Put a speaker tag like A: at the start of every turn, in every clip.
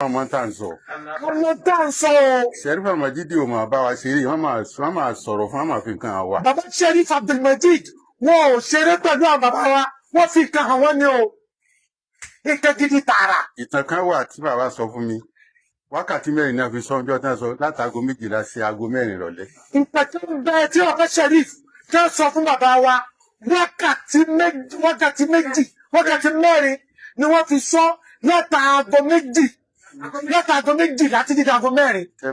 A: Ọmọ tá à ń sọ.
B: Ọmọ tá à ń sọ o.
A: Sheriff Majidi ò máa bá wa ṣeré, wọ́n máa sọ̀rọ̀ fún, wọ́n máa fi nǹkan hàn wá.
B: Bàbá Sheriff Abdulmajid, wọn ò ṣeré pẹ̀lú àwọn bàbá wa, wọ́n fi nǹkan hàn wọ́n ní o, nǹkan gidi tààrà.
A: Ìtàn kan wà tí bàbá sọ fún mi, wákàtí 4 náà fi sọ ọjọ́ tán sọ, láti aago 12 sí aago 4 ìrọ̀lẹ́.
B: Nǹkan tó ń bẹ tí ọ̀gá Sheriff tó sọ fún bàbá wa, wákàtí 2, wákàtí 2, wákàtí 4 ni wọ́n fi sọ láti aago 2, láti aago 12 títí di aago 4.
A: Tẹ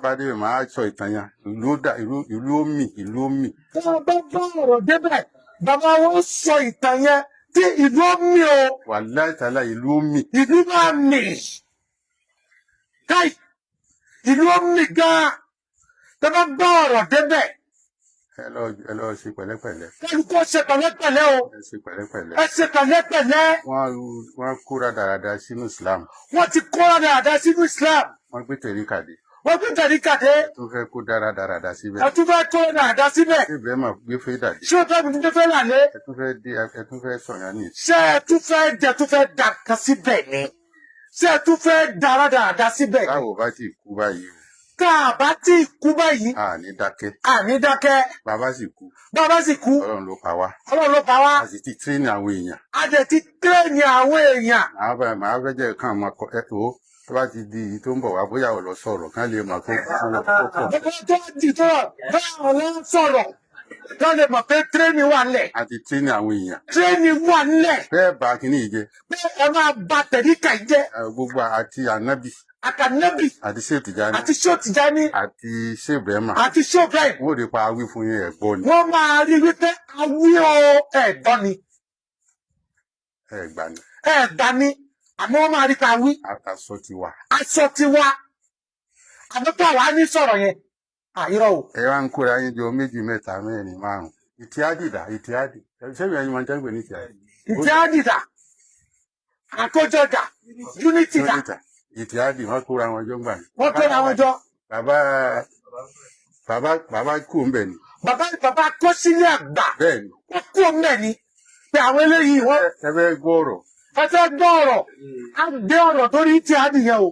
A: bá dé, máa sọ ìtàn yẹn. Ìlú ó dà, ìlú ó mì, ìlú ó mì.
B: Tí wọ́n bá bá ọ̀rọ̀ débẹ̀, bàbá wọn sọ ìtàn yẹn tí ìlú ó mì o.
A: Wàláì tàlá, ìlú ó mì.
B: Ìlú máa mì káì, ìlú ó mì gan-an tí wọ́n bá ọ̀rọ̀ débẹ̀.
A: Ẹ lọ ṣe pẹ̀lẹ́pẹ̀lẹ́.
B: Kálukú ṣe pẹ̀lẹ́pẹ̀lẹ́ o.
A: Ẹ ṣe pẹ̀lẹ́pẹ̀lẹ́.
B: Ẹ ṣe pẹ̀lẹ́pẹ̀lẹ́.
A: Wọ́n kóra dáradára sínú Islam.
B: Wọ́n ti kó dáadáa sínú Islam.
A: Wọ́n gbé tẹ̀ríkà dé.
B: Wọ́n gbé tẹ̀ríkà dé.
A: Tó fẹ́ kó dáradára síbẹ̀.
B: Ẹ tún fẹ́ kó dáadáa síbẹ̀.
A: Ṣé Ibrahim gbé fẹ́dà dé?
B: Ṣé o fẹ́ mi tó fẹ́ là lé?
A: Ẹ tún fẹ́ dé, ẹ tún fẹ́ sọ̀yàn ní.
B: Ṣé ẹ tún fẹ́ jẹ, tún fẹ́ da nǹkan síbẹ̀ ni? Ṣé ẹ tún fẹ́ dára dáadáa síbẹ̀ ni?
A: Báwo bá ti kú báyìí o.
B: Tá a bá tí kú báyìí.
A: A ní dákẹ́.
B: Àní dákẹ́.
A: Bàbá sì kú.
B: Bàbá sì kú.
A: Ọlọ́run ló pa wá.
B: Ọlọ́run ló pa wá.
A: A sì ti train àwọn èèyàn.
B: A dẹ̀ ti train àwọn èèyàn.
A: Màá fẹ́ jẹ́ kán máa kọ ẹ tó tó bá ti di èyí tó ń bọ̀ wá, bóyá ò lọ sọ̀rọ̀ kán lè mọ̀ kó kó pọ̀.
B: Bàbá tó di tó báwọn ló ń sọ̀rọ̀ kán lè mọ̀ pé train wà nílẹ̀.
A: A ti train àwọn èèyàn.
B: Train wà nílẹ̀.
A: Bẹ́ẹ̀ bá kínní yìí jẹ́.
B: Pé ẹ máa ba tẹ̀ríkà yìí jẹ́.
A: Gbogbo àti ànábì.
B: Àtànábì.
A: Àti Ṣéè Tìjání.
B: Àti Ṣéè Tìjání.
A: Àti Ṣéè Ibrahima.
B: Àti Ṣéè Ibrahim.
A: Wọ́n ò lè pa awí fún yín, ẹ̀ gbọ́ ni.
B: Wọ́n máa rí wípé awí o, ẹ̀gbọ́n ni.
A: Ẹ̀ gbà ni.
B: Ẹ̀gbá ni, àmọ́ wọ́n máa rí ká wí.
A: Aṣọ ti wà.
B: Aṣọ ti wá, àmọ́ tó àwa ní sọ̀rọ̀ yẹn àìrọ̀ o.
A: Ẹ wá ń kóra yín jọ méjì, mẹ́ta, mẹ́rin, márùn. Ìtìádì dà? Ìtìádì, ṣé ìyẹn yín máa ń jẹ́ pé ní ìtìádì?
B: Ìtìádì dà? Àkójọ dà? Unity dà?
A: Ìtìádì, wọ́n kóra wọn jọ ń gbà ní.
B: Wọ́n kóra wọn jọ.
A: Bàbá kú ń bẹ̀ ni.
B: Bàbá kọ́sílẹ̀ àgbà.
A: Bẹ́ẹ̀ ni.
B: Wọ́n kú ń bẹ̀ ni pé àwọn eléyìí wọ́n.
A: Ẹ fẹ́ gbọ́ ọ̀rọ̀.
B: Ẹ fẹ́ gbọ́ ọ̀rọ̀, á gbé ọ̀rọ̀ tó rí ìtìádì yẹn o,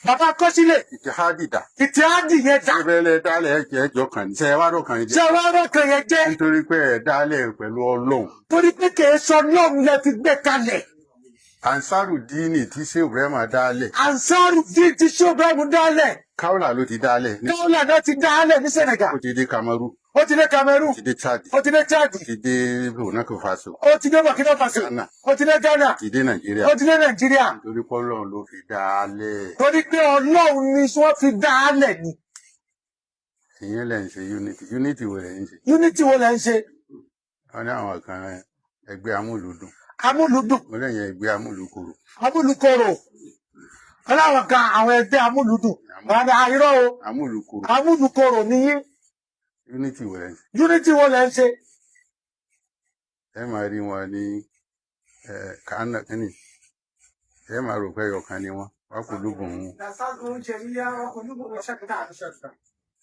B: bàbá kọ́sílẹ̀.
A: Ìtìádì dà?
B: Ìtìádì yẹn dà?
A: Ṣé bẹ́ẹ̀ lẹ dálẹ̀ ẹ̀jẹ̀ ẹjọ́ kan ní? Ṣé ẹ wá rọ̀ kan yìí
B: Ṣé
A: jẹ́?
B: wàá rọ̀kàn yẹn jẹ́?
A: Nítorí pé ẹ dálẹ̀ pẹ̀lú Ọlọ́run.
B: Torí pé kìí sọ lóhùn lẹ fi gbé kalẹ̀.
A: Ansaru Díìnì tí Ṣé Ibrahim dálẹ̀.
B: Ansaru dín ti ṣé Ibrahim dálẹ̀.
A: Káwùlà ló ti dálẹ̀.
B: Káwùlà náà ti dálẹ̀ ní Senegal.
A: Ó ti dé Cameroon.
B: Ó ti dé Cameroon.
A: Ó ti dé Chad.
B: Ó ti dé Chad.
A: Ó ti dé Burkina Faso.
B: Ó ti dé Burkina Faso.
A: Ghana.
B: Ó ti dé Ghana.
A: Ó ti dé Nàìjíríà.
B: Ó ti dé Nàìjíríà.
A: Nítorí pé Ọlọ́run ló fi dálẹ̀.
B: Torí pé Ọlọ́run ni wọ́n fi dálẹ̀ ni.
A: Ìyẹn lẹ̀ ń ṣe unity. Unity wo lẹ̀ ń ṣe?
B: Unity wo lẹ̀ ń ṣe?
A: Wọ́n ní àwọn kan, ẹgbẹ́ amúlùdùn.
B: Amúlùdùn.
A: Mo lẹ́yìn ẹgbẹ́ amúlùkòrò.
B: Amúlùkòrò, ọlọ́run kan, àwọn ẹgbẹ́ amúlùdùn wọn ni àìrọ́ o.
A: Amúlùkòrò.
B: Amúlùkòrò nìyí.
A: Unity wo lẹ̀ ń ṣe?
B: Unity wo lẹ̀ ń ṣe?
A: Ẹ máa rí wọn ní kánà kínní, ẹ máa rò pé ẹyọkan ni wọn wá kò lóògùn wọn.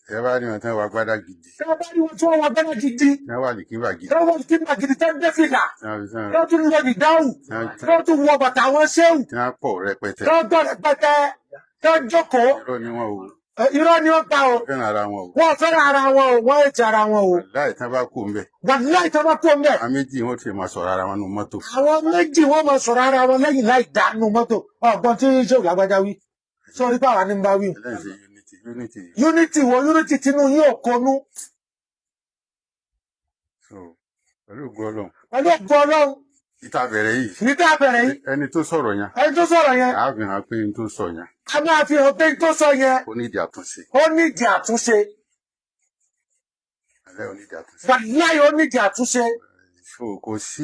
A: Ẹ bá rí wọn tí wọn wá gbádà gidi.
B: Tí wọ́n bá rí wọn tí wọ́n wọ gbẹ́nà gidi.
A: Tí wọn wà ní kíbà gidi.
B: Tí wọ́n wọ kíbà gidi, tí wọ́n dé fìlà,
A: tí wọn
B: tí wọ́n tún lọ nìdáhùn, tí wọ́n tún wọ bàtà àwọn ṣéwù.
A: Tí wọn pọ̀ rẹpẹtẹ.
B: Tí wọ́n tọ̀ rẹpẹtẹ, tí wọ́n jókòó.
A: Irọ́ ni wọn o.
B: Irọ́ ni wọ́n pa o.
A: Fẹ́ràn ara wọn o.
B: Wọ́n fẹ́ràn ara wọn o, wọ́n ètò ara wọn o.
A: Láì tí wọn bá kú ń bẹ.
B: Wàláì, tí wọ́n bá kú ń bẹ̀.
A: Àwọn méjì wọn ti máa sọ̀rọ̀ ara wọn nínú mọ́tò.
B: Àwọn méjì wọ́n máa sọ̀rọ̀ ara wọn lẹ́yìn láì dánú mọ́tò. Ọ̀gbọ́n tí ṣéwù lágbájá wí sórí pàwọn ní bá wí.
A: Lẹ́yìn sí unity, unity.
B: Unity wo? Unity tinú yóò konú.
A: So pẹ̀lú ògo Ọlọ́run.
B: Pẹ̀lú ògo Ọlọ́run.
A: Ìta bẹ̀rẹ̀ yìí.
B: Níta bẹ̀rẹ̀ yìí.
A: Ẹni tó sọ̀rọ̀ yẹn.
B: Ẹni tó sọ̀rọ̀ yẹn.
A: A fi hàn pé ẹni tó sọ yẹn.
B: A máa fi hàn pé ẹni tó sọ yẹn.
A: Ó nídìí àtúnṣe.
B: Ó nídìí àtúnṣe.
A: Alẹ́, ó nídìí àtúnṣe.
B: Wàláyé, ó nídìí àtúnṣe.
A: So kò sí.